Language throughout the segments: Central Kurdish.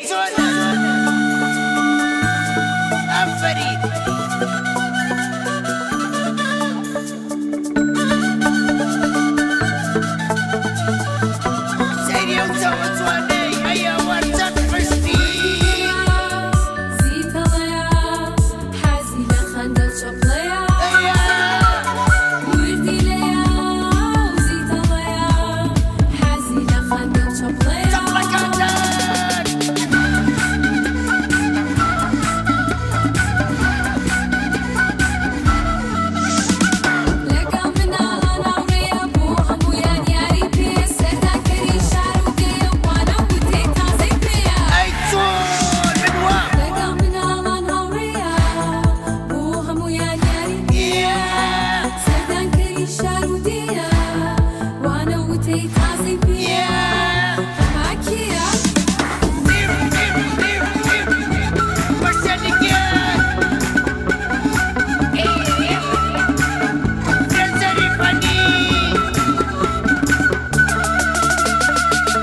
چۆنە؟ ئافەرین. سەیری ئەو چاوە جوانەی ئەی ئەوە چەند حوشتی. زیتەڵەیە حەزی لە خەندە و چەپڵەیە وردیلەیە و زیتەڵەیە حەزی لە خەندە و چەپڵەیە. چەپڵەکانتان. لەگەڵ مناڵان هاوڕێیە بۆ هەموویان یاری پێیە سەردانکەری شار و دێیە وانە و وتەی تازەی پێیە. ئەی چۆن من وام. لەگەڵ مناڵان هاوڕێیە بۆ هەموویان یاری پێیە سەردانکەری شار و دێیە وانە و وتەی تازەی پێیە ئەمە کێیە؟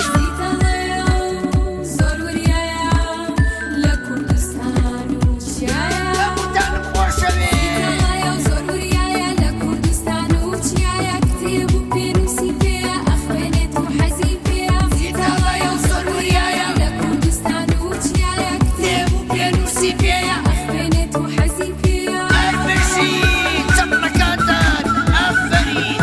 زیتەڵەیە و زۆر وریایە لە کوردستان و چیایە. زیتەڵەیە و زۆر وریایە لە کوردستان و چیایە کتێب و پێنووسی پێیە ئەخوێنێت و حەزی پێیە. زیتەڵەیە و زۆر وریایە لە کوردستان و چیایە کتێب و پێنووسی پێیە ئەخوێنێت و حەزی پێیە. هەر بژی چەپڵەکانتان ئافەرین.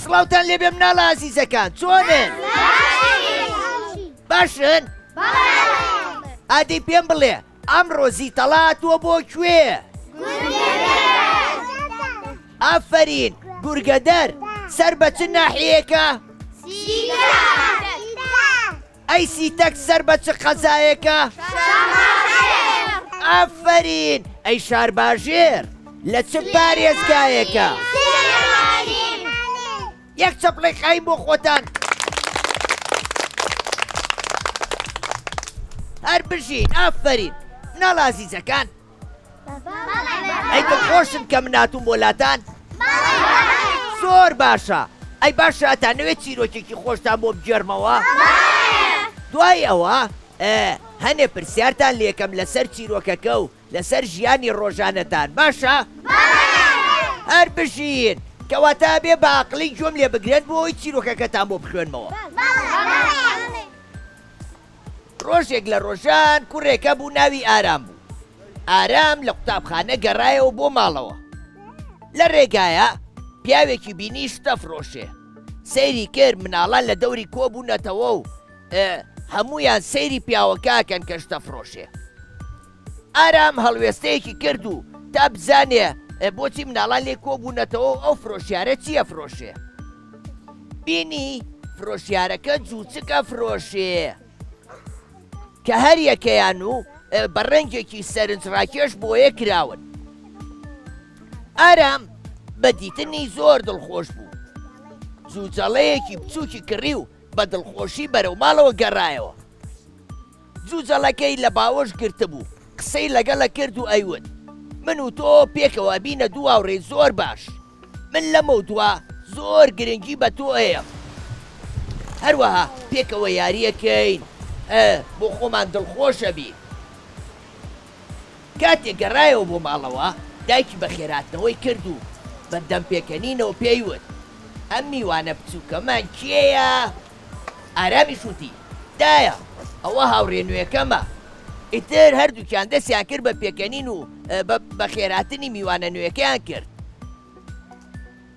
سڵاوتان لێبێ مناڵە ئازیزەکان چۆنن؟ باشن؟ ئادەی پێم بڵێ ئەمڕۆ زیتەڵا هاتووە بۆ کوێ؟ ئافەرین گورگەدەر سەر بە چ ناحیەیەکە؟ ئەی سیتەک سەر بە چ قەزایەکە؟ ئافەرین ئەی شارباژێر لە چ پارێزگایەکە؟ یەک چەپڵەی قایم بۆ خۆتان. هەر بژین ئافەرین مناڵ ئازیزەکان ئەی دڵخۆشن کە من هاتووم بۆ لاتان؟ زۆر باشە ئەی باشە ئەتانەوێت چیرۆکێکی خۆشتان بۆ بگێڕمەوە؟ دوای ئەوە هەنێ پرسیارتان لێکەم لەسەر چیرۆکەکە و لەسەر ژیانی ڕۆژانەتان باشە؟ هەر بژین کەواتە ئەبێ بە ئاقڵی گوێم لێ بگرن بۆ ئەوەی چیرۆکەکەتان بۆ بخوێنمەوە. ڕۆژێک لە ڕۆژان کوڕێک هەبوو ناوی ئارام بوو. ئارام لە قوتابخانە گەڕایەوە بۆ ماڵەوە. لە ڕێگایە پیاوێکی بینی شتە فڕۆشێ. سەیری کرد مناڵان لە دەوری کۆبوونەتەوە و هەموویان سەیری پیاوەکە ئەکەن کە شتە فڕۆشێ. ئارام هەڵوێستەیەکی کرد و تا بزانێ بۆچی مناڵان لێ کۆبوونەتەوە و ئەو فرۆشیارە چییە فرۆشێ. بینی فرۆشیارەکە جوچک ئەفرۆشێ کە هەر یەکەیان و بە ڕەنگێکی سەرنجڕاکێش بۆیە کراون. ئارام بە دیتنی زۆر دڵخۆش بوو. جوجەڵەیەکی بچووکی کڕی و بە دڵخۆشی بەرەو ماڵەوە گەڕایەوە. جوجەڵەکەی لە باوەش گرتبوو، قسەی لەگەڵ ئەکرد و ئەیوت، من و تۆ پێکەوە ئەبینە دوو هاوڕێی زۆر باش. من لەمەودوا زۆر گرنگی بە تۆ ئەیەم. هەروەها پێکەوە یارییەکەین، بۆ خۆمان دڵخۆش ئەبین. کاتێک گەڕایەوە بۆ ماڵەوە، دایکی بەخێرهاتنەوەی کرد و بە دەم پێکەنینەوە پێی وت، ئەم میوانە بچووکەمان کێیە؟ ئارامیش وتی، دایە، ئەوە هاوڕێ نوێکەمە. ئیتر هەردووکیان دەستیان کرد بە پێکەنین و بە بەخێرهاتنی میوانە نوێکەیان کرد.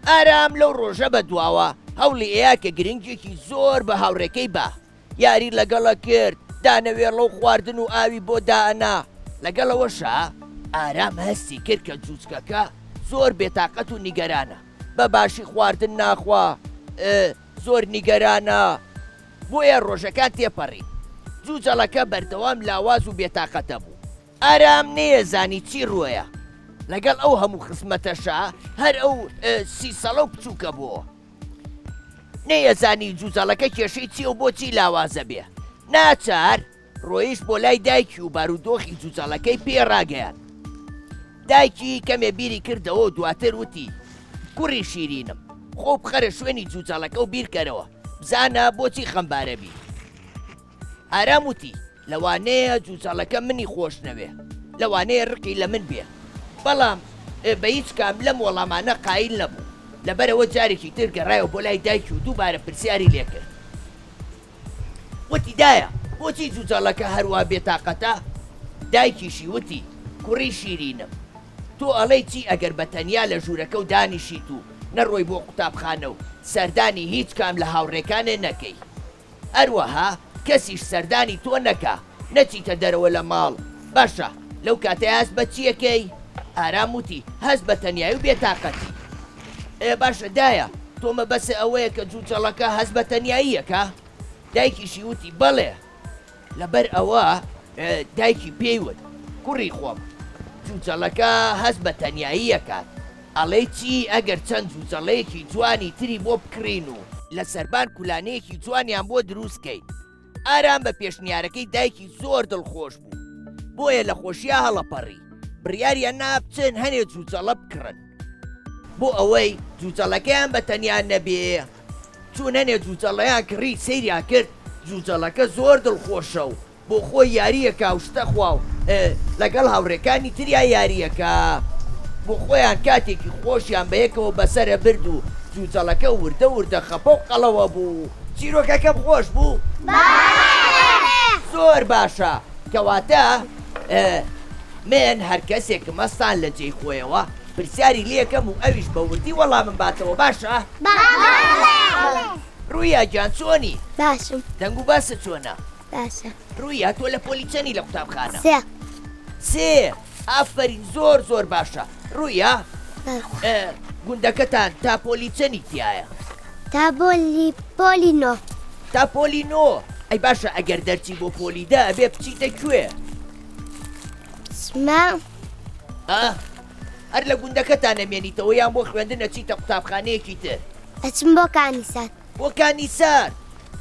ئارام لەو ڕۆژە بە دواوە هەوڵی ئەیا کە گرنگییەکی زۆر بە هاوڕێکەی با. یاری لەگەڵە کرد، دانەوێڵە و خواردن و ئاوی بۆ دائەنا. لەگەڵ ئەوەشا ئارام هەستی کرد کە جووچکەکە زۆر بێتاقەت و نیگەرانە. بە باشی خواردن ناخوا. زۆر نیگەرانە. بۆیە ڕۆژەکان تێپەڕین. جوجەڵەکە بەردەوام لاواز و بێتاقەتە بوو. ئارام نەیەزانی چی ڕووەیە. لەگەڵ ئەو هەموو خزمەتەشا هەر ئەو سیسەڵە و بچووکە بۆوە. نەیەزانی جوجەڵەکە کێشەی چییە و بۆچی لاوازە بێ. ناچار ڕۆیشت بۆ لای دایکی و بارودۆخی جوجەڵەکەی پێ ڕاگەیاند. دایکی کەمێ بیری کردەوە و دواتر وتی، کوڕی شیرینم، خۆو بخەرە شوێنی جوجەڵەکە و بیرکەرەوە، بزانە بۆچی خەمبارە بی. ئارام وتی، لەوانەیە جوجەڵەکە منی خۆش نەوێ، لەوانەیە ڕقی لە من بێ. بەڵام بە هیچ کام لەم وەڵامانە قایل نەبوو. لەبەرئەوە جارێکی تر گەڕایەوە بۆ لای دایکی و دووبارە پرسیاری لێ کرد. وتی، دایە، بۆچی جوجەڵەکە هەروا بێتاقەتە؟ دایکیشی وتی، کوڕی شیرینم، تۆ ئەڵێی چی ئەگەر بە تەنیا لە ژوورەکەو دانیشیت و نەڕۆی بۆ قوتابخانە و سەردانی هیچ کام لە هاوڕێکانێ نەکەی؟ هەروەها کەسیش سەردانی تۆ نەکا، نەچیتە دەرەوە لە ماڵ، باشە لەو کاتەیا هەست بە چییەکەی؟ ئارام وتی، هەست بە تەنیایی و بێتاقەتی. ئێ باشە دایە تۆ مەبەست ئەوەیە کە جووجەڵەکە هەست بە تەنیاییەکا؟ دایکیشی وتی، بەڵێ. لەبەر ئەوە دایکی پێی وت، کوڕی خۆم، جووجەڵەکە هەست بە تەنیایی ئەکات، ئەڵێی چی ئەگەر چەند جووجەڵەیەکی جوانی تری بۆ بکڕین و لە سەربان کولانەیەکی جوانیان بۆ دروست کەین؟ ئارام بە پێشنیارەکەی دایکی زۆر دڵخۆش بوو، بۆیە لە خۆشیا هەڵەپەڕی، بڕیاریان نا بچن هەنێ جووجەڵە بکڕن بۆ ئەوەی جووجەڵەکەیان بە تەنیا نەبێ. چوون هەنێ جوجەڵەیان کڕی سەیریان کرد جوجەڵەکە زۆر دڵخۆشە و بۆ خۆی یاریەکا و شتەخوا و لەگەڵ هاوڕێکانی تریا یاریەکا بۆ خۆیان کاتێکی خۆشیان بەیەکەوە بەسەرە برد و جوجەڵەکە وردە وردە خەپە و قەڵەوە بوو. چیرۆکەکەم خۆش بوو؟ زۆر باشە کەواتە من هەر کەسێکم هەستان لە جێی خۆیەوە پرسیاری لێکەم و ئەویش بە وردی وەڵامم باتەوە باشە؟ بەڵێ. ڕویا گیان چۆنی؟ باشم. دەنگ و باست چۆنە؟ باشە. ڕویا تۆ لە پۆلی چەنی لە قوتابخانە؟ سێ. سێ ئافەرین زۆر زۆر باشە. ڕویا گوندەکەتان تا پۆلی چەنی تایە؟ تا بۆلی پۆلی نۆ. تا پۆلی نۆ ئەی باشە ئەگەر دەرچی بۆ پۆلی دە ئەبێ بچیتە کوێ؟ سمە. ئا هەر لە گوندەکەتان ئەمێنیتەوە یان بۆ خوێندن ئەچیتە قوتابخانەیەکی تر؟ ئەچم بۆ کانیسار. بۆ کانیسار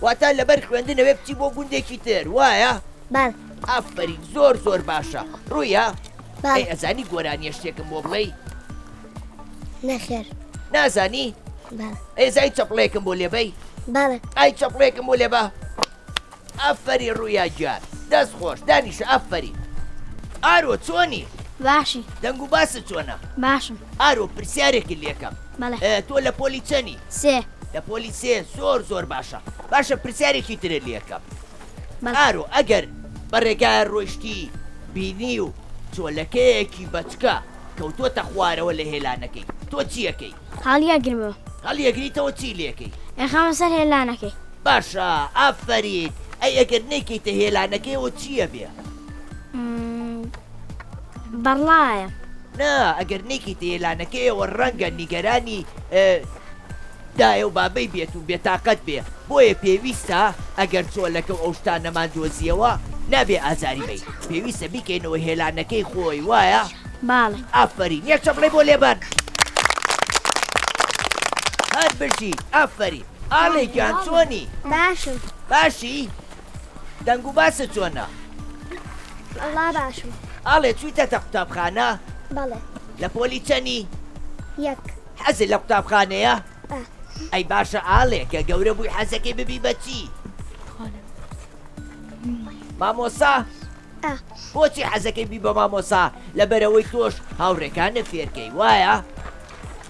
واتە لەبەر خوێندن ئەوێ بچی بۆ گوندێکی تر وایە؟ بەڵێ. ئافەرین زۆر زۆر باشە. ڕوویە؟ بەڵێ. ئەی ئەزانی گۆرانیە شتێکم بۆ بڵێی؟ نەخێر. نازانی؟ بەڵێ. ئەی ئەزانی چەپڵەیەکم بۆ لێبەی؟ بەڵێ. ئای چەپڵەیەکم بۆ لێبە. ئافەرین ڕویا گیان دەست خۆش دانیشە ئافەرین ئارۆ چۆنی؟ باشی. دەنگ و باست چۆنە؟ باشم. ئارۆ پرسیارێکت لێکەم. بەڵێ. تۆ لە پۆلی چەنی؟ سێ. لە پۆلی سێ زۆر زۆر باشە. باشە پرسیارێکی ترت لێکەم. بەڵێ. ئارۆ ئەگەر بە ڕێگایە ڕۆیشتی بینی و چۆلەکەیەکی بەچکە کەوتۆتە خوارەوە لە هێلانەکەی تۆ چیەکەی؟ هەڵیەگرمەوە. هەڵیەگریتەوە چی لێکەی؟ ئەیخەمە سەر هێلانەکەی. باشە ئافەرین ئەی ئەگەر نەیکەیتە هێلانەکەیەوە چی ئەبێ؟ بەڕڵایە. نا ئەگەر نەیکەیتە هێلانەکەیەوە ڕەنگە نیگەرانی دایە و بابەی بێت و بێتاقەت بێ بۆیە پێویستە ئەگەر چۆلەکە و ئەو شتانەمان دۆزیەوە نابێ ئازاری بەین پێویستە بیکەینەوە هێلانەکەی خۆی وایە؟ باڵێ. ئافەرین یەک چەپڵەی بۆ لێبەن. هەر بژیت ئافەرین. ئاڵێ گیان چۆنی؟ باشم. باشی؟ دەنگ و باست چۆنە؟ وەڵا باشم. ئاڵێ چوویتەتە قوتابخانە؟ بەڵێ. لە پۆلی چەنی؟ یەک. حەزت لە قوتابخانەیە؟ ئا. ئەی باشە ئاڵێ کە گەورە بووی حەزەکەی ببی بە چی؟ مامۆسا؟ ئا. بۆچی حەزەکەی بی بە مامۆسا؟ لەبەرئەوەی تۆش هاوڕێکانت فێرکەی وایە؟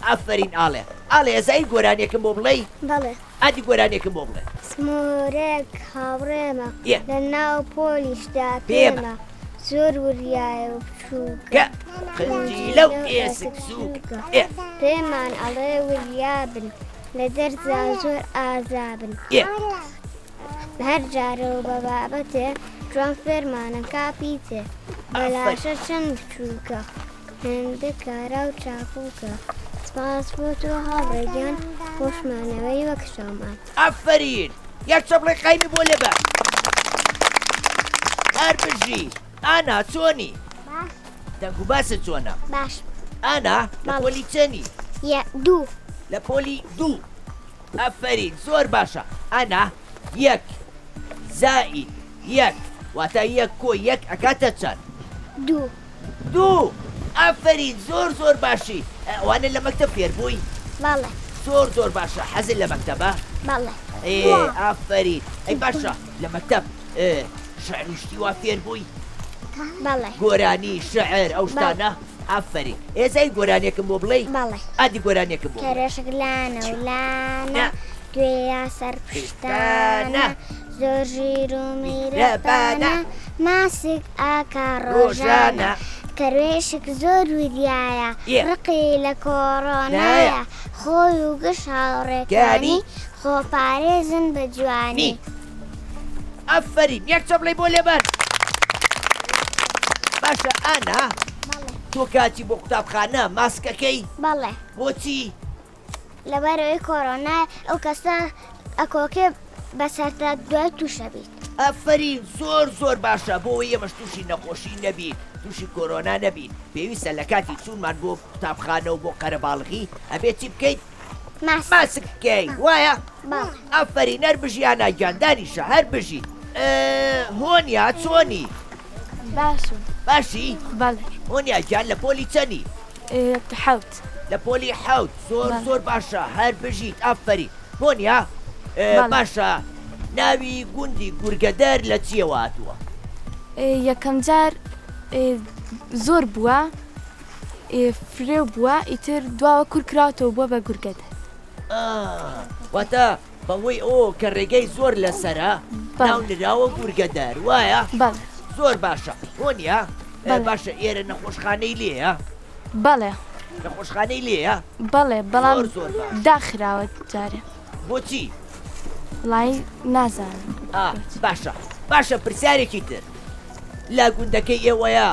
ئافەرین ئاڵێ. ئاڵێ ئەزای گۆرانیەکم بۆ بڵێی؟ بەڵێ. ئادی گۆرانیەکم بۆ بڵێ. سمۆرەک هاوڕێمە ئێ. لە ناو پۆلیشدا پێمە. پێمە زۆر وریایە و بچووکە. کە قنجیلە و ئێسک سووکە. ئێ. پێمان ئەڵێ وریابن لە دەرسدا زۆر ئازابن. ئێ. هەر جارە و بە بابەتێ جوان فێرمانە کا پیتێ بەلاشە چەند بچووکە هێندە کارا و چاپووکە سپاس بۆ تۆ هاوڕێ گیان خۆشمانەوەی وەک شامان. ئافەرین یەک چەپڵەی قایمی بۆ لێبە. هەر بژی. ئانا چۆنی؟ باش. دەنگ و باست چۆنە؟ باش. ئانا لە بەڵێ. پۆلی چەنی؟ یە دوو. لە پۆلی دوو. ئەفەرین زۆر باشە. ئانا یەک زائید یەک واتە یەک کۆ یەک ئەکاتە چەند؟ دوو. دوو. ئافەرین زۆر زۆر باشی. ئەوانە لە مەکتەب فێر بووی؟ بەڵێ. زۆر زۆر باشە. حەزت لە مەکتەبە؟ بەڵێ. ئێ ئافەرین. ئەی باشە لە مەکتەب شعر و شتی وا فێر بووی؟ بەڵێ. گۆرانی، شعر، ئەو شتانە؟ ئافەرین. ئێ زای گۆرانیەکم بۆ بڵێی؟ بەڵێ. ئادی گۆرانیەکم بۆ بڵێ. کەرەشک لانە و لانە، گوێیا سەر پشتانە، زۆر ژیر و میرەبانە، ماسک ئاکا ڕۆژانە. کەروێشک زۆر وریایە، ڕقی لە کۆڕۆنایە، خۆی و گشت هاوڕێکانی، خۆپارێزن بە جوانی. ئەفەرین یەک چەپڵەی بۆ لێبەن. باشە ئانا تۆ کاتی بۆ قوتابخانە ماسکەکەی؟ بەڵێ. بۆچی؟ لەبەرئەوەی کۆرۆنا ئەو کەسە ئەکۆکێ بەسەرتا دوای توشەبیت. ئافەرین زۆر زۆر باشە بۆ ئەوەی ئێمەش توشی نەخۆشی نەبین توشی کۆرۆنا نەبین پێویستە لە کاتی چوونمان بۆ قوتابخانە و بۆ قەرەباڵغی ئەبێ چی بکەین؟ ماسک بکەین وایە؟ ئافەرین هەر بژی ئانا گیان دانیشە هەر بژی هۆنیا چۆنی؟ باشم باشی؟ بەڵێ هۆنیا گیان لە پۆلی چەنی؟ حەوت. لە پۆلی حەوت زۆر زۆر باشە هەر بژیت ئافەرین هۆنیا باشە ناوی گوندی گورگەدەر لە چیەوە هاتووە؟ یەکەم جار زۆر بووە فرێو بووە ئیتر دواوە کور کراوەتەوە بووە بە گورگەدەر. واتە بەهۆی ئەوەوە کە ڕێگەی زۆر لەسەرە ناو نراوە گورگەدەر وایە؟ بەڵێ. زۆر باشە هۆنیا باشە ئێرە نەخۆشخانەی لێیە؟ بەڵێ. نەخۆشخانەی لێیە؟ بەڵێ بەڵام زۆر زۆر باشە. داخراوە جارێ. بۆچی؟ وەڵایی نازانم. ئا باشە باشە پرسیارێکی تر لە گوندەکەی ئێوەیە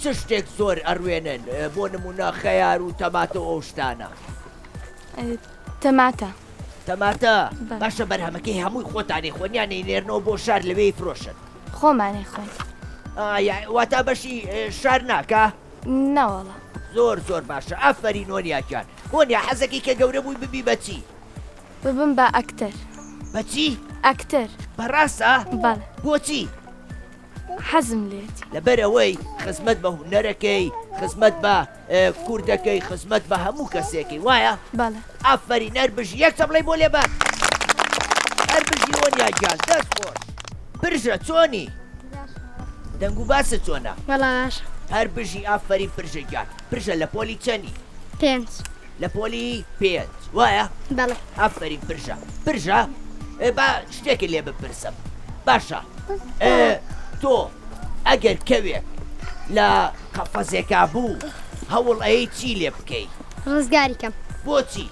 چ شتێک زۆر ئەڕوێنن بۆ نمونە خەیار و تەماتە و ئەو شتانە؟ تەماتە. تەماتە باشە بەرهەمەکەی هەمووی خۆتانی خۆن یان نێرنەوە بۆ شار لەوێی فرۆشن؟ خۆمانی خۆین. واتا بەشی شار ناکا؟ نەوەڵا. زۆر زۆر باشە ئافەرین هۆنیا گیان. هۆنیا حەزەکەی کە گەورە بووی ببی بە چی؟ ببم بە ئەکتەر. بە چی؟ ئەکتەر. بەڕاستە؟ بەڵێ. بۆچی؟ حەزم لێیەتی. لەبەر ئەوەی خزمەت بە هونەرەکەی، خزمەت بە کوردەکەی، خزمەت بە هەموو کەسێکەی وایە؟ بەڵێ. ئافەرین هەر بژی یەک چەپڵەی بۆ لێبە. هەر بژی هۆنیا گیان دەست خۆش. پرژە چۆنی؟ دەنگ و باست چۆنە؟ وەڵا باشە. هەر بژی ئافەرین پرژە گیان. پرژە لە پۆلی چەنی؟ پێنج. لە پۆلی پێنج وایە؟ بەڵێ. ئافەرین پرژە. پرژە با شتێکت لێ بپرسم باشە تۆ ئەگەر کەوێک لە قەفەزێکا بوو هەوڵ ئەی چی لێ بکەی؟ ڕزگاری کەم. بۆچی؟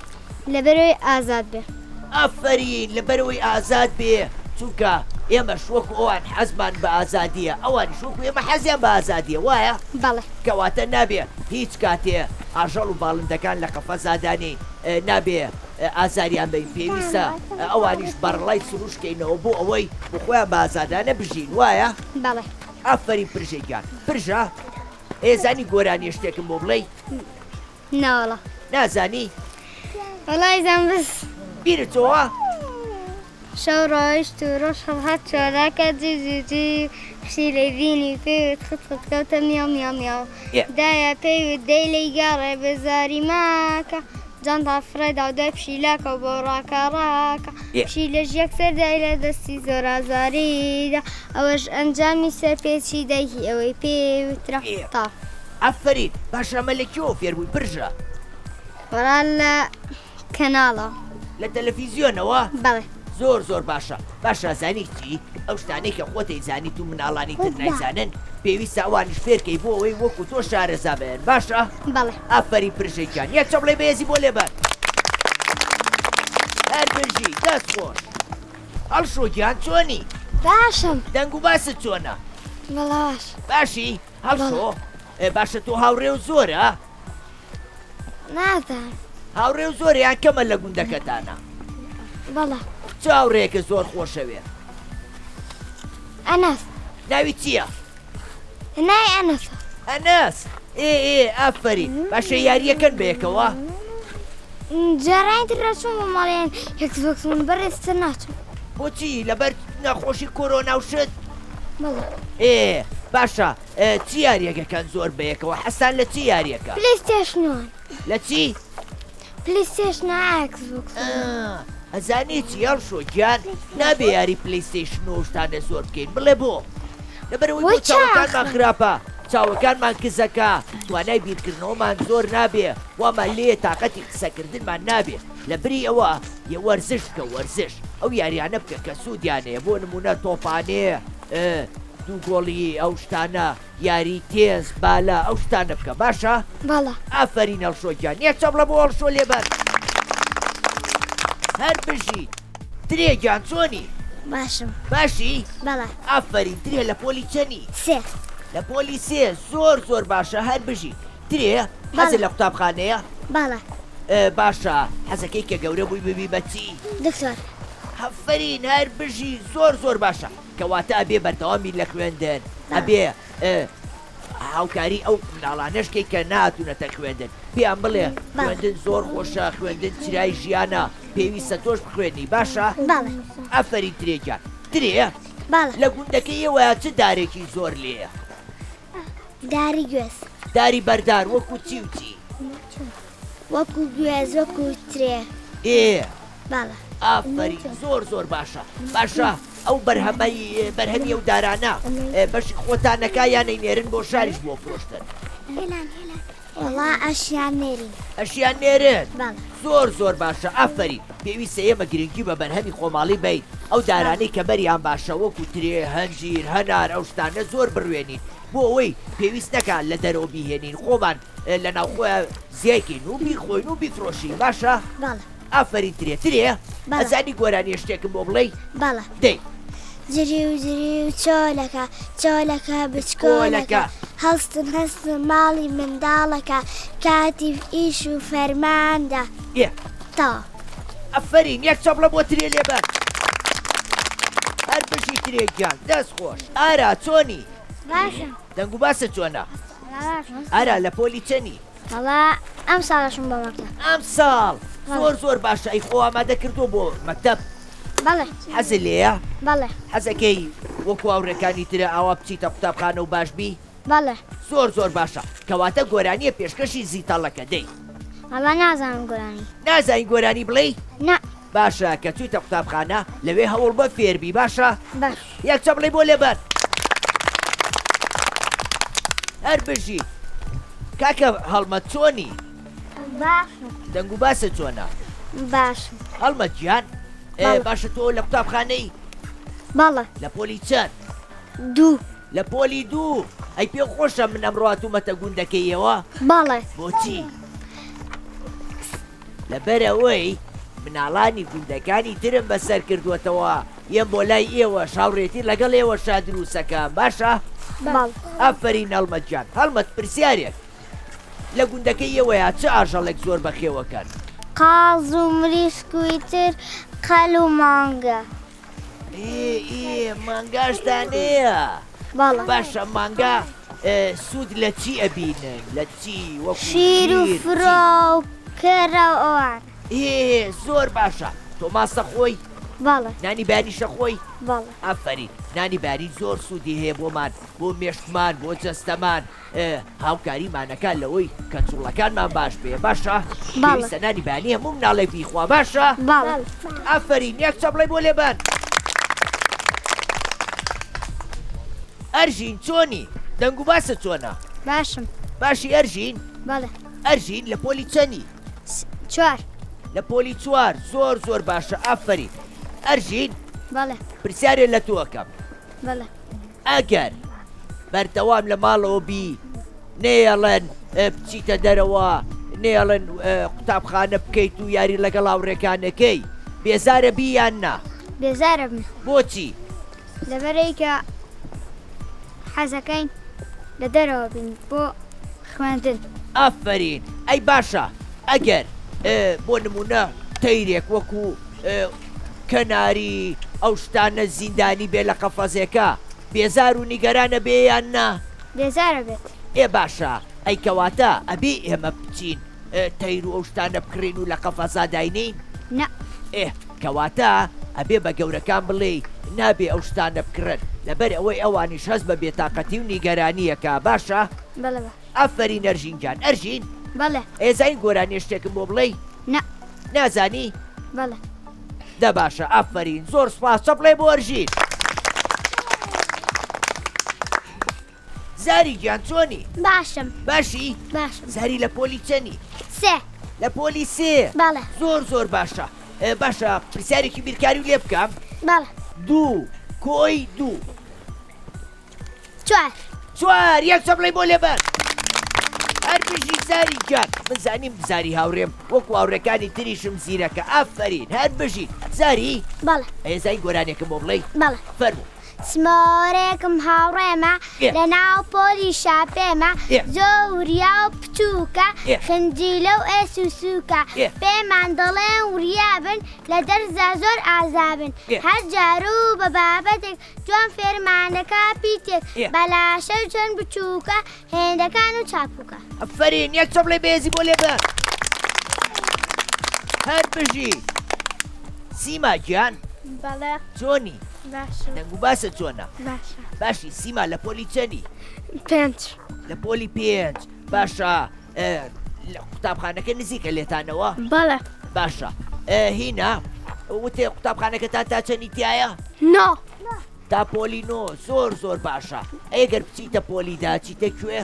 لەبەرئەوەی ئازاد بێ. ئافەرین لەبەرئەوەی ئازاد بێ چونکە ئێمەش وەکو ئەوان حەزمان بە ئازادیە ئەوانیش وەکو ئێمە حەزیان بە ئازادیە وایە؟ بەڵێ. کەواتە نابێ هیچ کاتێ ئاژەڵ و باڵندەکان لە قەفەزا دانێین نابێ ئازاریان بەین پێویستە ئەوانیش بەڕەڵای سروشت کەینەوە بۆ ئەوەی بۆ خۆیان بە ئازادانە بژین وایە؟ بەڵێ. ئافەرین پرژە گیان. پرژە ئێ زانی گۆرانیە شتێکم بۆ بڵێی؟ ناوەڵا. نازانی؟ وەڵا ئەیزانم بەس. بیرت چۆوە؟ شەو ڕۆیشت و ڕۆژ هەڵهات چۆلاکە جی جی جی پشیلەی بینی پێی وت خت خت کەوتە میاو میاو میاو دایە پێی وت دەی لێی گەڕێ بێزاری ماکە جانتا فڕێ دا و دوای پشیلەکە و بۆ ڕاکە ڕاکە پشیلەش یەکسەر دای لە دەستی زۆر ئازاری دا ئەوەش ئەنجامی سەرپێچی دایکی ئەوەی پێ وترا تا. ئافەرین باشە ئەمە لە کوێوە فێربووی پرژە؟ وەڵا لە کەناڵەوە. لە تەلەفیزیۆنەوە؟ بەڵێ. زۆر زۆر باشە باشە زانی چی ئەو شتانەی کە خۆت ئەیزانیت و مناڵانی تر نایزانن پێویستە ئەوانیش فێرکەی بۆ ئەوەی وەکو تۆ شارەزا بن باشە؟ بەڵێ. ئافەرین پرژە گیان یەک چەپڵەی بەهێزی بۆ لێبەن هەر بژی دەست خۆش هەڵشۆ گیان چۆنی؟ باشم. دەنگ و باست چۆنە؟ وەڵا باش. باشی هەڵشۆ باشە تۆ هاوڕێ و زۆرە؟ نازانم. هاوڕێ و زۆرە یان کەمە لە گوندەکەتانە؟ بەڵێ. چ هاوڕێیەکت زۆر خۆشەوێ؟ ئەنەس. ناوی چییە؟ ناوی ئەنەسە. ئەنەس ئێ ئێ ئافەرین باشە یاریەکەن بەیەکەوە؟ جارانی تر ڕەچوم بۆ ماڵیان ئێکس بۆکس من بەڕێزتر ناچم. بۆچی لەبەر نەخۆشی کۆرۆنا و شت؟ بەڵێ. ئێ باشە چی یاریەکەکەن زۆر بەیەکەوە حەزتان لە چی یاریەکە؟ پلەیستێشن وان. لە چی؟ پلەیستێشن ئێکس بۆکس. ئەزانی چی هەڵشۆ گیان نابێ یاری پلەیستەیشن و شتانە زۆر بکەین بڵێ بۆ لەبەرەوەی بۆ چاوەکانمان خراپە چاوەکانمان کزەکە توانای بیرکردنەوەمان زۆر نابێ وامان لێ تااقەتی قسەکردنمان نابێ لە بری ئەوە یە وەرزش بکە وەرزش ئەو یاریانە بکە کە سوودیانەیە بۆ نمونە تۆپانێ دوو گۆڵی ئەو شتانە یاری تێنس بالە ئەو شتانە بکە باشە؟ بەڵێ. ئافەرین هەڵشۆ گیان یەک چەپڵە بۆ هەڵشۆ لێبەن هەر بژیت. ترێ گیان چۆنی؟ باشم. باشی؟ بەڵێ. ئافەرین ترێ لە پۆلی چەنی؟ سێ. لە پۆلی سێ زۆر زۆر باشە هەر بژیت. ترێ حەزت لە قوتابخانەیە؟ بەڵێ. باشە حەزەکەی کە گەورە بووی ببی بە چی؟ دکتۆر. ئافەرین هەر بژی زۆر زۆر باشە. کەواتە ئەبێ بەردەوام بین لە خوێندن ئەبێ هاوکاری ئەو مناڵانەش کەی کە ناتونەتە خوێندن پێیان بڵێ خوێندن زۆر خۆشە خوێندن چرای ژیانە پێویستە تۆش بخوێنی باشە ئەفەرین ترێکیان ترێ لە گوندەکەی ئێوە چ دارێکی زۆر لێیە داری گوێز داری بەردار وەکو چی و چی وەکو گوێز وەکو ترێ ئێ بەڵێ. ئافەرین زۆر زۆر باشە باشە ئەو بەرهەمەی بەرهەمی ئەو دارانە بەشی خۆتانەکە یان ئەینێرن بۆ شاریش بۆ فرۆشتن؟ وەڵا ئەشیان نێرین. ئەشیان نێرن؟ بەڵێ. زۆر زۆر باشە ئافەرین پێویستە ئێمە گرنگی بە بەرهەمی خۆماڵی بەین ئەو دارانەی کە بەریان باشە وەکو ترێ هەنجیر هەنار ئەو شتانە زۆر بڕوێنین بۆ ئەوەی پێویست نەکا لە دەرەوە بیهێنین خۆمان لە ناوخۆیا زیای کەین و بیخۆین و بیفرۆشین باشە؟ بەڵێ. ئافەرین ترێ ترێ بەڵێ. ئەزانی گۆرانیە شتێکم بۆ بڵێی؟ بەڵێ. دەی. جریو جریو چۆلەکە چۆلەکە بچکۆلەکە بچکۆلەکە. هەڵستن هەستن ماڵی منداڵەکە کاتی ئیش و فەرماندە. ئێ. تەواو. ئەفەرین یەک چەپڵە بۆ ترێ لێبەن. هەر بژی ترێ گیان دەست خۆش. ئارا چۆنی؟ باشم. دەنگ و باست چۆنە؟ ئارا لە پۆلی چەنی؟ وەڵا ئەم ساڵەشم بۆ مەکتەب. ئەم ساڵ زۆر زۆر باشە ئەی خۆ ئامادە کردووە بۆ مەکتەب؟ بەڵێ. حەزت لێیە؟ بەڵێ. حەزەکەی وەکو هاوڕێکانی ترە ئاوا بچیتە قوتابخانە و باش بی؟ بەڵێ. زۆر زۆر باشە کەواتە گۆرانیە پێشکەشی زیتەڵەکە دەی. وەڵا نازانم گۆرانی. نازانی گۆرانی بڵێی؟ نا. باشە کە چویتە قوتابخانە لەوێ هەوڵ بە فێربی باشە؟ باش. یەک چەپڵەی بۆ لێبەن. هەر بژی. کاکە هەڵمەت چۆنی؟ باشم. دەنگ و باسە چۆنە؟ باشم. هەڵمەت گیان باشە تۆ لە قوتابخانەی؟ بەڵێ. لە پۆلی چەند؟ دوو. لە پۆلی دوو ئەی پێ خۆشە من ئەمڕۆ هاتوومەتە گوندەکەی ئێوە؟ بەڵێ. بۆچی؟ لەبەرئەوەی مناڵانی گوندەکانی ترم بەسەر کردووەتەوە یەم بۆ لای ئێوەش هاوڕێتی لەگەڵ ئێوەشا دروستەکەم باشە؟ بەڵێ. ئافەرین هەڵمەت گیان. هەڵمەت پرسیارێک لە گوندەکەی ئێوەیا چ ئاژەڵێک زۆر بەخێوەکەن؟ قاز و مریشک و ئیتر قەل و مانگا. ئێ ئێ مانگاشتان هەیە؟ بەڵێ. باشە مانگا سوود لە چی ئەبینن لە چی وەکو شیر و شیر چی؟ فرۆ و کەرە و ئەوانە. ئێ زۆر باشە تۆ ماستە خۆی؟ بەڵێ. نانی بەیانیشە خۆی؟ بەڵێ. ئافەرین نانی بەیانی زۆر سوودی هەیە بۆمان بۆ مێشکمان بۆ جەستەمان هاوکاریمان ئەکا لەوەی کە جوڵەکانمان باش بێ باشە پێویستە نانی بەیانی هەموو مناڵێک بیخوا باشە ئافەرین یەک چەپڵەی بۆ لێبەن ئەرژین چۆنی دەنگ و باسە چۆنە باشم باشی ئەرژین بەڵێ ئەرژین لە پۆلی چەنی چوار لە پۆلی چوار زۆر زۆر باشە ئافەرین ئەرژین بەڵێ پرسیارێ لە تۆ ئەکەم بەڵێ ئەگەر بەردەوام لە ماڵەوە بی نەیەڵن بچیتە دەرەوە نەیەڵن قوتابخانە بکەیت و یاری لەگەڵ هاوڕێکانەکەی بێزارە بی یان نا؟ بێزارە بم. بۆچی؟ لەبەرئەوەی کە حەزەکەین لە دەرەوە بین بۆ خوێندن. ئافەرین ئەی باشە ئەگەر بۆ نمونە تەیرێک وەکو کەناری ئەو شتانە زیندانی بێ لە قەفەزێکا. بێزار و نیگەران ئەبێ یان نا؟ بێزار ئەبێت. ئێ باشە ئەی کەواتە ئەبێ ئێمە بچین تەیر و ئەو شتانە بکڕین و لە قەفەزا داینێین؟ نا. ئێ کەواتە ئەبێ بە گەورەکان بڵێی نابێ ئەو شتانە بکڕن لەبەر ئەوەی ئەوانیش هەست بە بێتاقەتی و نیگەرانی ئەکا باشە؟ بەڵێ باشە. ئافەرین ئەرژین گیان. ئەرژین؟ بەڵێ. ئەیزانی گۆرانیە شتێکم بۆ بڵێی؟ نا. نازانی؟ بەڵێ. دە باشە ئافەرین زۆر سوپاس چەپڵێ بۆ ئەرژین. زاری گیان چۆنی؟ باشم. باشی؟ باشم. زاری لە پۆلی چەنی؟ سێ. لە پۆلی سێ؟ بەڵێ. زۆر زۆر باشە. باشە پرسیارێکی بیرکاری لێ بکەم؟ بەڵێ. دوو کۆی دوو. چوار. چوار یەک چەپڵەی بۆ لێبەن. هەر بژی زاری گیان من زانیم زاری هاوڕێم وەکو هاوڕێکانی تریشم زیرەکە ئافەرین هەر بژی زاری بەڵێ ئەیزای گۆرانێکم بۆ بڵێی بەڵێ فەرموو سمۆرێکم هاوڕێمە لە ناو پۆلی شاپێمە زۆر وریا و بچووکە خنجیلە و ئێس و سووکە پێمان دەڵێن وریابن لە دەرزا زۆر ئازابن هەر جار و بە بابەتێک جوان فێرمان دەکا پیتێک بەلاشە و چەند بچووکە هێندەکان و چاپووکە. ئەفەرین یەک چەپڵەی بەهێزی بۆ لێبە هەر بژی سیما گیان بەڵێ چۆنی باشم دەنگ و باسە چۆنە باشە باشی سیما لە پۆلی چەنی پێنج لە پۆلی پێنج باشە لە قوتابخانەکە نزیکە لێتانەوە؟ بەڵێ. باشە هینا وتێ قوتابخانەکەتان تا چەنی تایە؟ نۆ. تا پۆلی نۆ زۆر زۆر باشە ئەگەر بچیتە پۆلی دا چیتە کوێ؟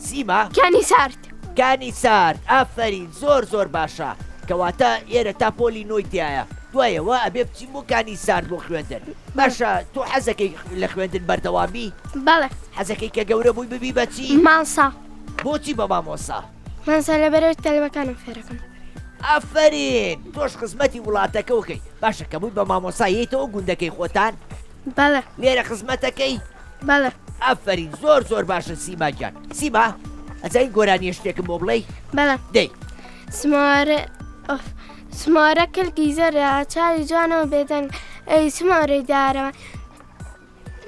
سیما؟ کانی سارد. کانی سارد ئافەرین زۆر زۆر باشە کەواتە ئێرە تا پۆلی نۆی تایە دوایەوە ئەبێ بچین بۆ کانی سارد بۆ خوێندن باشە تۆ حەزەکەی لە خوێندن بەردەوامی؟ بەڵێ. حەزەکەی کە گەورە بووی ببی بەچی؟ مامۆستا. بۆچی بە مامۆستا؟ مامۆستا لەبەرئەوەی تەلەبەکانم فێرەکەم. ئافەرین تۆش خزمەتی وڵاتەکە وکەی باشە کە بووی بە مامۆستا یەیتەوە گوندەکەی خۆتان؟ بەڵێ. لێرە خزمەتەکەی؟ بەڵێ. ئافەرین زۆر زۆر باشە سیما گیان. سیما ئەزانی گۆرانیە شتێکم بۆ بڵێی؟ بەڵێ. دەی. سمۆرە ئۆف سمۆرە کلکی زەرە چاوی جوانە و بێدەنگ ئەی سمۆرەی دارەوە.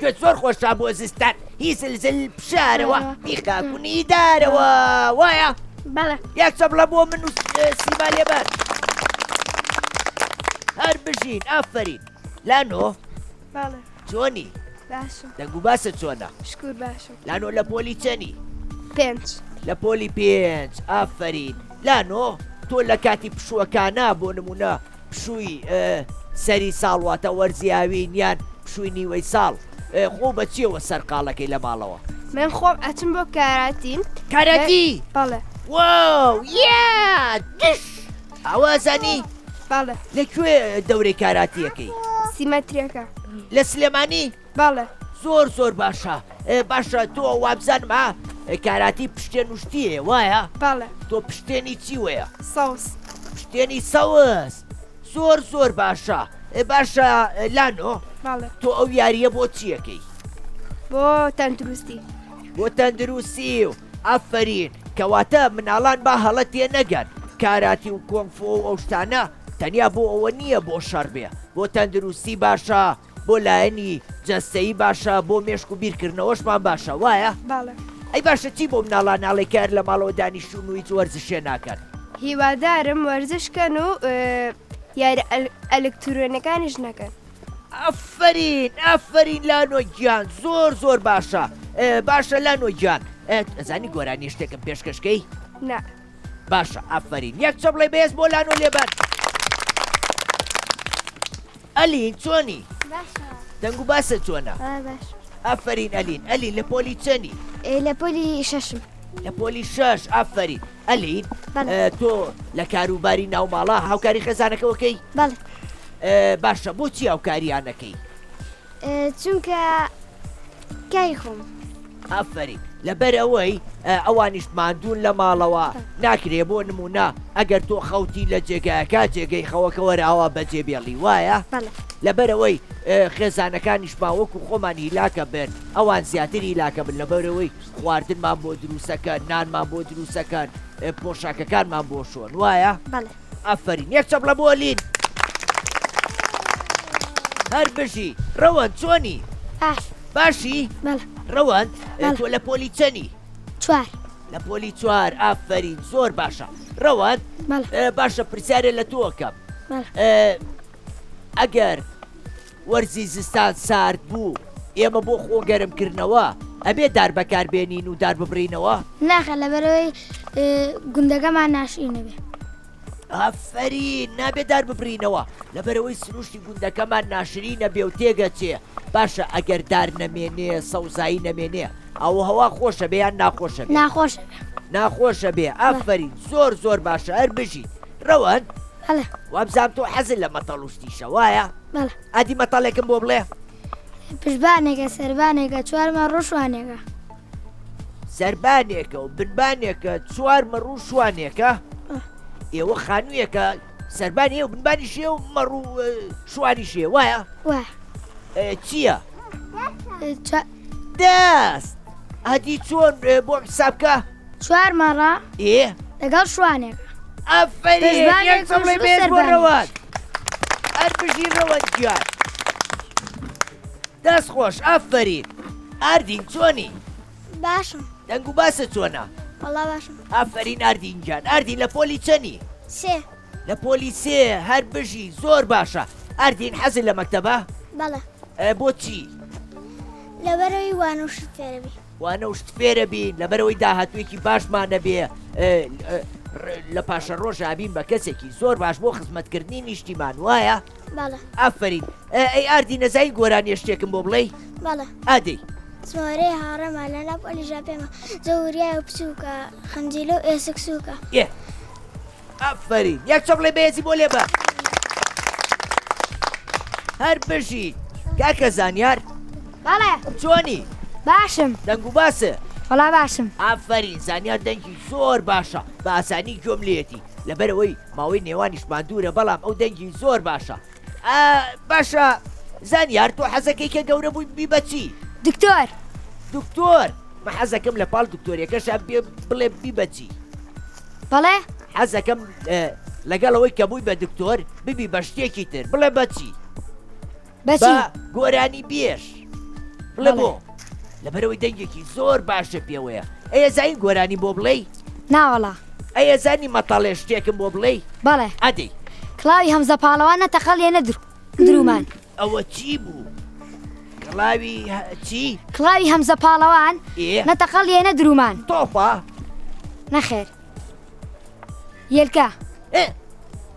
گوێت زۆر خۆشە بۆ زستان هی زلزل بشارەوە هی خاکونی دارەوە وایە بەڵێ یەک چەپڵە بۆ من و سیما لێبەر هەر بژین ئافەرین لانۆ بەڵێ چۆنی باشم دەنگ و باسە چۆنە شکور باشم لانۆ لە پۆلی چەنی پێنج لە پۆلی پێنج ئافەرین لانۆ تۆ لە کاتی پشووەکانە بۆ نمونە پشووی سەری ساڵ واتە وەرزی هاوین یان پشووی نیوەی ساڵ خۆو بە چیەوە سەرقاڵەکەی لە ماڵەوە؟ من خۆم ئەچم بۆ کاراتی. کاراتی؟ بەڵێ. واو یا دش ئەوە ئەزانی؟ بەڵێ. لە کوێ دەورەی کاراتیەکەی؟ سیمەتریەکە. لە سلێمانی؟ بەڵێ. زۆر زۆر باشە باشە تۆ وابزانم ها کاراتی پشتێن و شتی هەیە وایە؟ بەڵێ. تۆ پشتێنی چی وەیە؟ سەوز. پشتێنی سەوز زۆر زۆر باشە باشە لانۆ بەڵێ. تۆ ئەو یارییە بۆ چیەکەی؟ بۆ تەندروستی. بۆ تەندروستی و ئافەرین کەواتە مناڵان با هەڵە تێ نەگەن کاراتی و کۆنگفۆ و ئەو شتانە تەنیا بۆ ئەوە نییە بۆ شەڕ بێ بۆ تەندروستی باشە بۆ لایەنی جەستەیی باشە بۆ مێشک و بیرکردنەوەشمان باشە وایە؟ بەڵێ. ئەی باشە چی بۆ مناڵان ئەڵێی کە هەر لە ماڵەوە دانیشتوون و هیچ وەرزشێ ناکەن؟ هیوادارم وەرزش کەن و یاری ئەلکترۆنەکانیش نەکەن. ئافەرین ئافەرین لانۆ گیان زۆر زۆر باشە باشە لانۆ گیان ئەزانی گۆرانی شتێکم پێشکەشکەی؟ نا. باشە ئافەرین یەک چەپڵەی بەهێز بۆ لانۆ لێبەن. ئەلین چۆنی؟ باشە. دەنگ و باسە چۆنە؟ باش. ئافەرین ئەلین. ئەلین لە پۆلی چەنی؟ لە پۆلی شەشم. لە پۆلی شەش ئافەرین. ئەلین تۆ لە کاروباری ناوماڵە هاوکاری خێزانەکەوەکەی؟ بەڵێ. باشە بۆچی هاوکاریانەکەی؟ چونکە کاری خۆم. ئافەرین لەبەر ئەوەی ئەوانیش ماندوون لە ماڵەوە ناکرێ بۆ نمونە ئەگەر تۆ خەوتی لە جێگایەکە جێگەی خەوەکە وەرە ئاوا بەجێ بێڵی وایە؟ لەبەر ئەوەی خێزانەکانیشمان وەکو خۆمان هیلاکە بن ئەوان زیاتر هیلاکە بن لەبەرئەوەی خواردنمان بۆ دروسەکەن نانمان بۆ دروسەکەن پۆشاکەکانمان بۆ شۆن وایە؟ ئافەرین یەک چەپڵە بۆ لین. هەر بژی ڕەوەند چۆنی؟ باش. باشی؟ بەڵێ. ڕەوەند بەڵێ. تۆ لە پۆلی چەنی؟ چوار. لە پۆلی چوار ئافەرین زۆر باشە. ڕەوەند بەڵێ. باشە پرسیارێ لە تۆ ئەکەم. بەڵێ. ئەگەر وەرزی زستان سارد بوو ئێمە بۆ خۆ گەرم کردنەوە ئەبێ دار بەکار بێنین و دار ببڕینەوە؟ ناخێر لەبەرئەوەی گوندەکەمان ناشرین ئەبێ. ئافەرین نابێ دار ببڕینەوە لەبەرئەوەی سروشتی گوندەکەمان ناشرینە بێ و تێگەچێ باشە ئەگەر دار نەمێنێ سەوزایی نەمێنێ ئاووهەوا خۆشە بێ یان ناخۆشە بێ؟ ناخۆشە بێ. ناخۆشە بێ ئافەرین زۆر زۆر باشە هەر بژیت ڕەوەند بەڵێ. وابزانم تۆ حەزت لە مەتەڵ و شتیشە وایە؟ بەڵێ. ئەدی مەتەڵێکم بۆ بڵێ. پشتبانێکە سەربانێکە چوار مەڕ و شوانێکە. سەربانێکە و بنبانێکە چوار مەڕ و شوانێکە ئێوە خانوویەکە سەربانی و بنبانی شێ و مەڕ و شوانی شێ وایە؟ وایە. چییە؟ دەست ئەدی چۆن بۆ حسابکە؟ چوار مەڕە ئێ لەگەڵ شوانێکە. ئافەرین یەک جمڵەی بێت بۆ ڕەوەند هەر بژی ڕەوەند گیان دەست خۆش ئافەرین ئاردین چۆنی؟ باشم. دەنگ و باسە چۆنە؟ وەڵا باشم. ئافەرین ئاردین گیان ئاردین لە پۆلی چەنی؟ سێ. لە پۆلی سێ هەر بژی زۆر باشە ئاردین حەزت لە مەکتەبە؟ بەڵێ. بۆچی؟ لەبەرئەوەی وانە و شت فێرەبی. وانە و شت فێرە بین لەبەرئەوەی داهاتوویەکی باشمان ئەبێ لە پاشەڕۆژا ئەبین بە کەسێکی زۆر باش بۆ خزمەتکردنی نیشتیمان وایە؟ بەڵێ. ئافەرین ئەی ئاردی نەزای گۆرانیە شتێکم بۆ بڵێی؟ بەڵێ. ئادەی. سۆرەی هاڕەمە لە ناو پۆلیشا پێمە زۆر وریایە و بچووکە خنجیلە و ئێسک سووکە. ئێ ئافەرین یەک چەپڵەی بەهێزی بۆ لێبە هەر بژیت کاکە زانیار بەڵێ چۆنی باشم دەنگ و باسە وەڵا باشم ئافەرین زانیار دەنگی زۆر باشە بە ئاسانی گوێم لێتی لەبەرئەوەی ماوەی نێوانیشمان دوورە بەڵام ئەو دەنگی زۆر باشە باشە زانیار تۆ حەزەکەی کە گەورە بووی ببی بە چی؟ دکتۆر. دکتۆر من حەزەکەم لە پاڵ دکتۆرەکەشا بێ بڵێ ببی بە چی؟ بەڵێ؟ حەزەکەم لەگەڵ ئەوەی کە بووی بە دکتۆر ببی بە شتێکی تر بڵێ بە چی؟ بە چی؟ بە گۆرانی بێژ. بڵێ بۆ؟ لەبەرئەوەی دەنگێکی زۆر باشە پێوەیە. ئەی ئەزانی گۆرانی بۆ بڵێی؟ ناوەڵا. ئەی ئەزانی مەتەڵێ شتێکم بۆ بڵێی؟ بەڵێ. ئەدەی. کڵاوی هەمزە پاڵەوان نە تەقەڵیە نە درومان. ئەوە چی بوو؟ کڵاوی چی؟ کڵاوی هەمزە پاڵەوان نە تەقەڵیە نە درومان. تۆپە؟ نەخێر. یەلکە. ئێ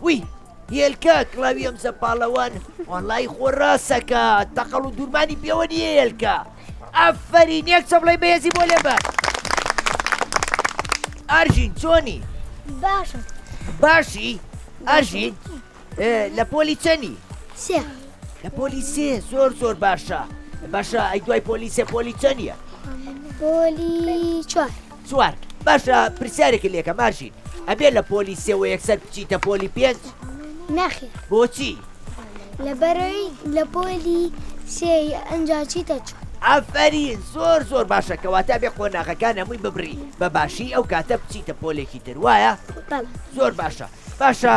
وی هێلکە کڵاوی ئەمزە پاڵەوان وەڵای خۆ ڕاستەکە تەقەڵ و دوورمانی پێوە نییە هێلکە ئافەرین یەک چەپڵەی بەهێزی بۆ لێبە ئارژین چۆنی باشم باشی ئارژین لە پۆلی چەنی سێ لە پۆلی سێ زۆر زۆر باشە باشە ئەی دوای پۆلی سێ پۆلی چەنیە پۆلی چوار چوار باشە پرسیارێکت لێکەم ئارژین ئەبێ لە پۆلی سێوە یەکسەر بچیتە پۆلی پێنج؟ نەخێر. بۆچی؟ لەبەرئەوەی لە پۆلی سێی ئەنجا چیتە چوار. ئافەرین زۆر زۆر باشە کەواتە ئەبێ قۆناغەکان هەمووی ببڕی بە باشی ئەو کاتە بچیتە پۆلێکی تر وایە؟ بەڵێ. زۆر باشە باشە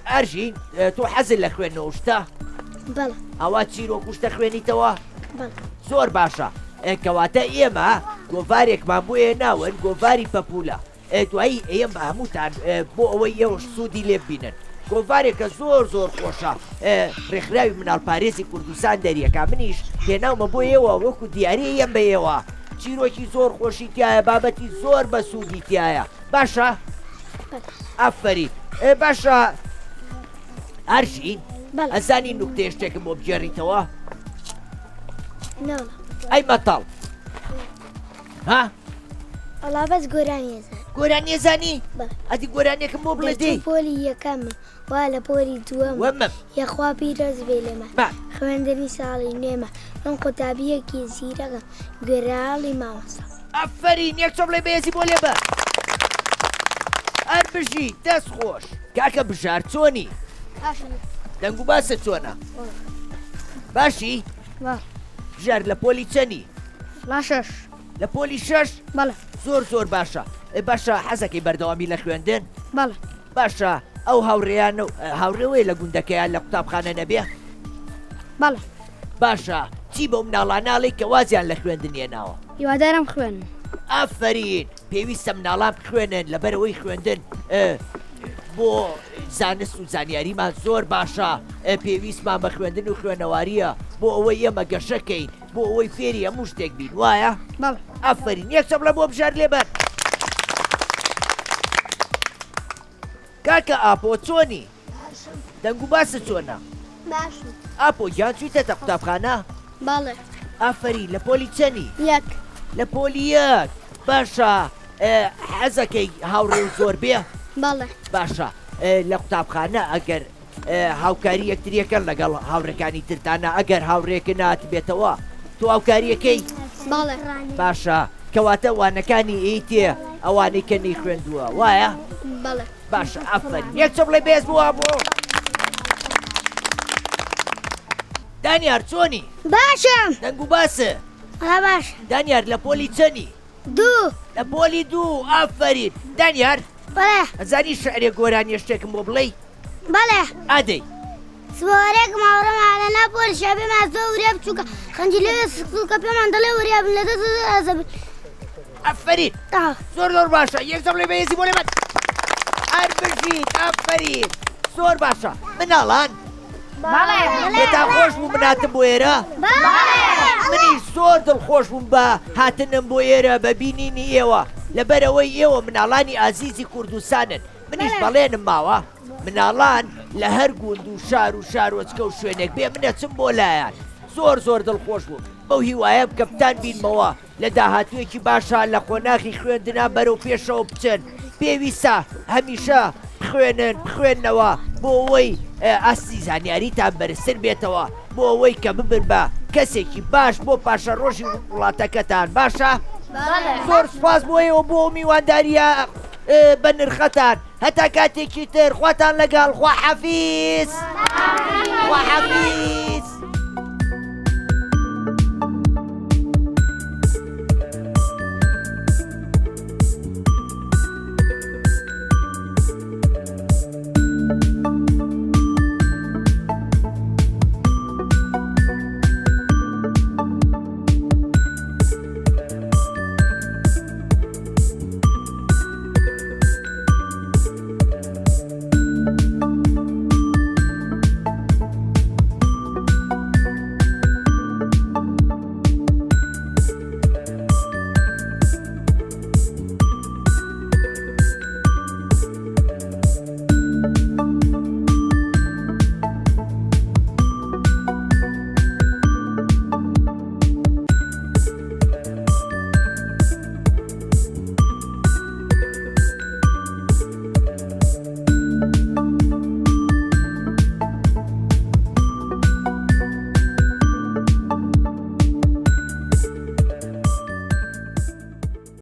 ئارژین تۆ حەزت لە خوێندنەوە و شتە؟ بەڵێ. ئاوا چیرۆک و شتە خوێنیتەوە؟ بەڵێ. زۆر باشە کەواتە ئێمە گۆڤارێکمان بۆ هێناون گۆڤاری پەپوولە دوایی ئەیەم بە هەمووتان بۆ ئەوەی ئێوەش سوودی لێ ببینن گۆڤارێکە زۆر زۆر خۆشە ڕێکخراوی مناڵپارێزی کوردستان دەریەکە منیش هێناومە بۆ ئێوە وەکو دیاری ئەیەم بە ئێوە چیرۆکی زۆر خۆشی تایە بابەتی زۆر بە سوودی تایە باشە ئافەرین باشە ئارژین ئەزانی نوکتەیە شتێکم بۆ بگێڕیتەوە ئەی مەتەڵ ها وەڵا بەس گۆرانی ئەزانم. گۆرانی ئەزانی؟ ئەدی گۆرانیەکم بۆ بڵێ دەی. دەرچوو پۆلی یەکەمم وا لە پۆلی دووەمم وەمم. یەخوا پیرۆز بێ لێمان با. خوێندنی ساڵی نوێمە من قوتابییەکی زیرەکم گوێرایەڵی مامۆستام. ئافەرین یەک چەپڵەی بەهێزی بۆ لێبە. هەر بژی دەست خۆش. کاکە بژار چۆنی؟ باشم. دەنگ و باست چۆنە؟ باشی؟ بەڵێ. بژار لە پۆلی چەنی؟ لا شەش. لە پۆلی شەش؟ بەڵێ. زۆر زۆر باشە. باشە حەزەکەی بەردەوامی لە خوێندن؟ بەڵێ. باشە ئەو هاوڕێیانە و هاوڕێوەی لە گوندەکەیان لە قوتابخانە نەبێ؟ بەڵێ. باشە. چی بەو مناڵانە ئەڵێی کە وازیان لە خوێندن هێناوە؟ هیوادارم بخوێنن. ئافەرین پێویستە مناڵان بخوێنن لەبەرئەوەی خوێندن بۆ زانست و زانیاریمان زۆر باشە پێویستمان بە خوێندن و خوێنەواریە بۆ ئەوەی ئێمە گەشەکەین بۆ ئەوەی فێری هەموو شتێک بین وایە؟ بەڵێ. ئافەرین یەک چەپڵە بۆ بژار لێبەر. کاکە ئاپۆ چۆنی؟ باشم. دەنگ و باست چۆنە؟ باشم. ئاپۆ گیان چوویتەتە قوتابخانە؟ بەڵێ. ئافەرین لە پۆلی چەنی؟ یەک. لە پۆلی یەک باشە حەزەکەی هاوڕێ و زۆر بێ؟ بەڵێ. باشە لە قوتابخانە ئەگەر هاوکاری یەکتریەکەن لەگەڵ هاوڕێکانی ترتانە ئەگەر هاوڕێکە ناتبێتەوە تۆ هاوکاریەکەی؟ بەڵێ. باشە کەواتە وانەکانی ئەیتێ ئەوانەی کە نەیخوێندووە وایە؟ بەڵێ. باشە ئافەرین یەک چەپڵەی بەهێز بۆ ئابۆ. دانیار چۆنی؟ باشم. دەنگ و باسە؟ وەڵا باشە. دانیار لە پۆلی چەنی؟ دوو. لە پۆلی دوو ئافەرین. دانیار بەڵێ. ئەزانی شعرێک گۆرانیە شتێکم بۆ بڵێی؟ بەڵێ. ئادەی. سوارێک ماوەڕەمان لە ناو پۆلی شابێمان زۆر وریا بچووکە خەنجی لەوێ سکووکە پێمان دەڵێ وریا بن لە دەست ئازەبن. ئەفەرین زۆر زۆر باشە یەک زەبڵێ بەهێزی بۆ لێبەن هەر بژیت ئەفەرین زۆر باشە مناڵان پێتان خۆش بوو من هاتم بۆ ئێرە منیش زۆر دڵخۆش بووم بە هاتنم بۆ ئێرە بە بینینی ئێوە لەبەرەوەی ئێوە مناڵانی ئازیزی کوردستانن منیش بەڵێنم ماوە مناڵان لە هەر گوند و شار و شارۆچکە و شوێنێک بێ منەچم بۆ لایان زۆر زۆر دڵخۆش بووم بەو هیوایەم کە بتان بینمەوە لە داهاتوویەکی باشا لە قۆناغی خوێندنا بەرەو پێشەوە بچن، پێویستە هەمیشە بخوێنن، بخوێننەوە بۆ ئەوەی ئاستی زانیاریتان بەرزتر بێتەوە، بۆ ئەوەی کە ببن بە کەسێکی باش بۆ پاشەڕۆژی وڵاتەکەتان، باشە؟ زۆر سوپاس بۆ ئێوە بۆ ئەو میواندارییە بەنرخەتان، هەتا کاتێکی تر خواتان لەگەڵ، خواحافیز. خواحافیز.